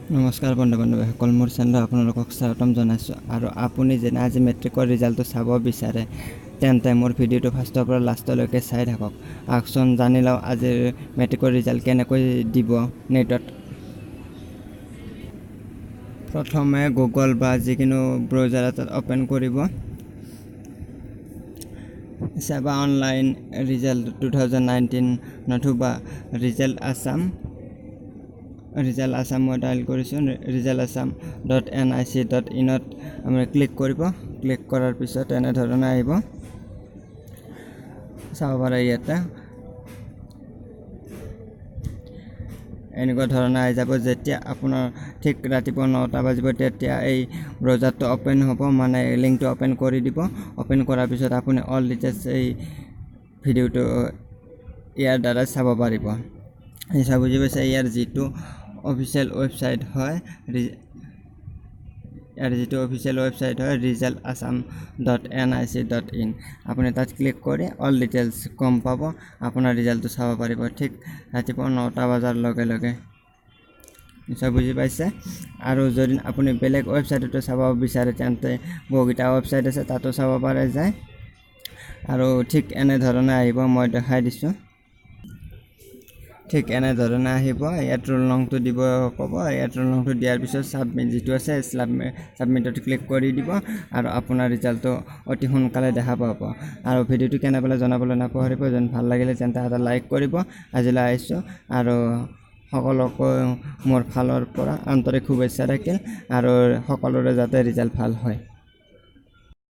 নমস্কাৰ বন্ধু বান্ধৱীসকল, মোৰ চেনেলত আপোনালোকক স্বাগতম জনাইছোঁ। আৰু আপুনি যেনে আজি মেট্ৰিকৰ ৰিজাল্টটো চাব বিচাৰে, তেন্তে মোৰ ভিডিঅ'টো ফাৰ্ষ্টৰ পৰা লাষ্টলৈকে চাই থাকক। আহকচোন জানি লওঁ আজিৰ মেট্ৰিকৰ ৰিজাল্ট কেনেকৈ দিব নেটত। প্ৰথমে গুগল বা যিকোনো ব্ৰাউজাৰ এটাত অ'পেন কৰিব SEBA online result 2019 নতুবা ৰিজাল্ট আছাম। ৰিজাল্ট আছাম মই ডাইল কৰিছোঁ। ৰিজাল্ট আছাম.nic.inত আপুনি ক্লিক কৰিব। ক্লিক কৰাৰ পিছত এনেধৰণে আহিব, চাব পাৰে ইয়াতে এনেকুৱা ধৰণে আহি যাব। যেতিয়া আপোনাৰ ঠিক ৰাতিপুৱা 9টা বাজিব, তেতিয়া এই ব্ৰাউজাৰটো অ'পেন হ'ব, মানে লিংকটো অ'পেন কৰি দিব। অ'পেন কৰাৰ পিছত আপুনি অল ডিটেইলছ এই ভিডিঅ'টো ইয়াৰ দ্বাৰা চাব পাৰিব। নিশ্চয় বুজি পাইছে। ইয়াৰ যিটো অফিচিয়েল ৱেবছাইট হয় ৰিজাল্ট আছাম.nic.in, আপুনি তাত ক্লিক কৰি অল ডিটেইলছ গম পাব, আপোনাৰ ৰিজাল্টটো চাব পাৰিব ঠিক ৰাতিপুৱা 9টা বজাৰ লগে লগে। নিশ্চয় বুজি পাইছে। আৰু যদি আপুনি বেলেগ ৱেবছাইটতো চাব বিচাৰে, তেন্তে বহুকেইটা ৱেবছাইট আছে, তাতো চাব পাৰে যায়। আৰু ঠিক এনেধৰণে আহিব, মই দেখাই দিছোঁ। ঠিক এনেধৰণে আহিব। ইয়াত ৰোল নংটো দিব ক'ব। ইয়াত ৰোল নংটো দিয়াৰ পিছত ছাবমিট যিটো আছে, ছাবমিটত ক্লিক কৰি দিব আৰু আপোনাৰ ৰিজাল্টটো অতি সোনকালে দেখা পাব। আৰু ভিডিঅ'টো কেনে পালে জনাবলৈ নাপাহৰিব। যেন ভাল লাগিলে তেন্তে এটা লাইক কৰিব। আজিলৈ আহিছোঁ আৰু সকলোকে মোৰ ফালৰ পৰা আন্তৰিক শুভেচ্ছা থাকিল আৰু সকলোৰে যাতে ৰিজাল্ট ভাল হয়।